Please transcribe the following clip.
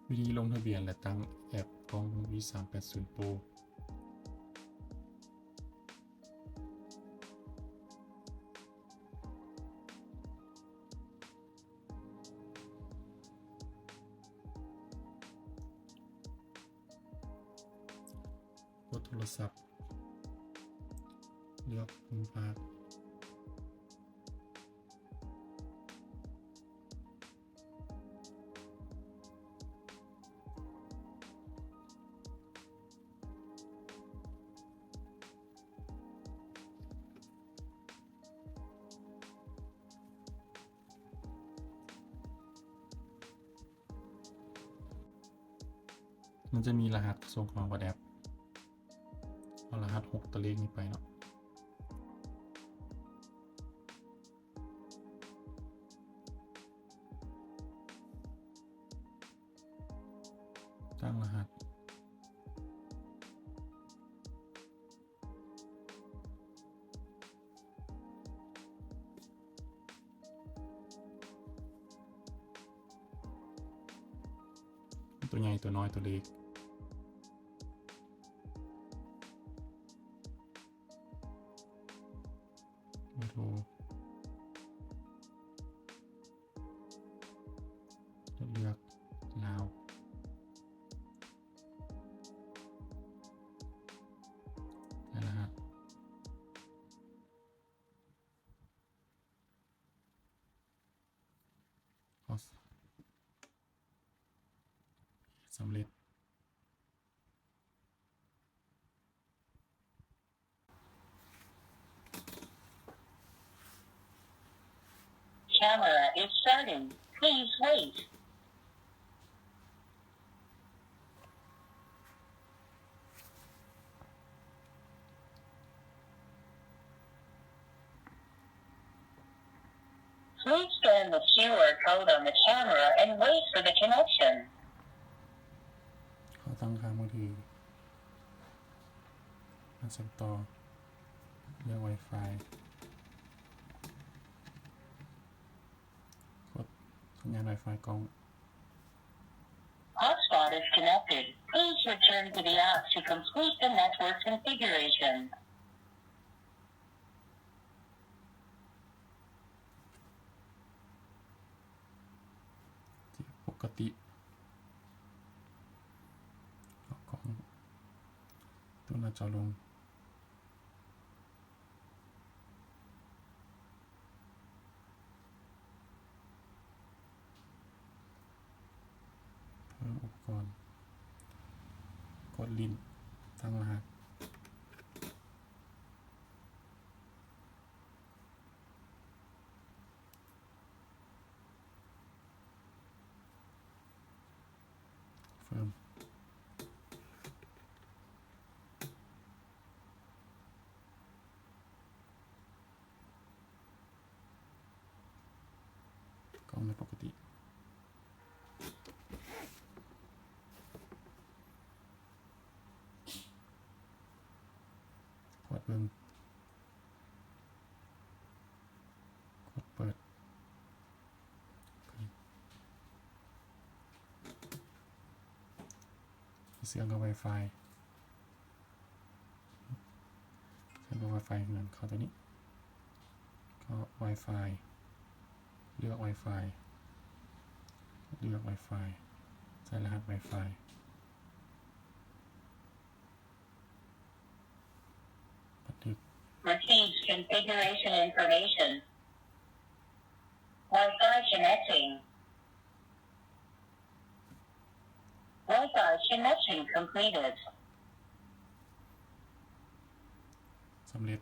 ວິທີລົງທະບຽນ ແລະ ຕັ້ງແອັບກ້ອງ Movie ສາມແປດສູນ Pro. ກົດໂທລະສັບ ເລືອກໂຮມພາກ. ມັນຈະມີລະຫັດສົ່ງຂອງ WhatsApp ເອົາລະຫັດຫົກຕົວເລກນີ້ໄປເນາະ. ຕັ້ງລະຫັດ ຕົວໃຫຍ່ ຕົວນ້ອຍ ຕົວເລກ. ເບີໂທ ເລືອກລາວ ໃສ່ລະຫັດ ສຳເລັດ. Camera is starting. Please wait. Please scan the QR code on the camera and wait for the connection. ເຮົາຕັ້ງຄ່າມືຖື ການເຊື່ອມຕໍ່ ເລືອກ Wi-Fi ກົດສັນຍານ Wi-Fi ກ້ອງ. Hotspot is connected. Please return to the app to complete the network configuration. ທີ່ປົກກະຕິ ເອົາກ້ອງ ຕົວະໜ້າຈໍລົງ ເພີ່ມອຸປະກອນ ກົດຫຼິ້ນ ຕັ້ງລະຫັດ. ເພີ່ມ ກ້ອງໃນປົກກະຕິ ກວດເບິ່ງ ກົດເປີດ ເຊື່ອມກັບ Wi-Fi ເຊື່ອມກັບ Wi-Fi ເຮືອນ ເຂົ້າຕົວນີ້ ເຂົ້າ Wi-Fi ເລືອກ Wi-Fi ເລືອກ Wi-Fi ໃສ່ລະຫັດ Wi-Fi. ບັນທຶກ Receives configuration information. Wi-Fi connecting. Wi-Fi connection completed. ສຳເລັດ.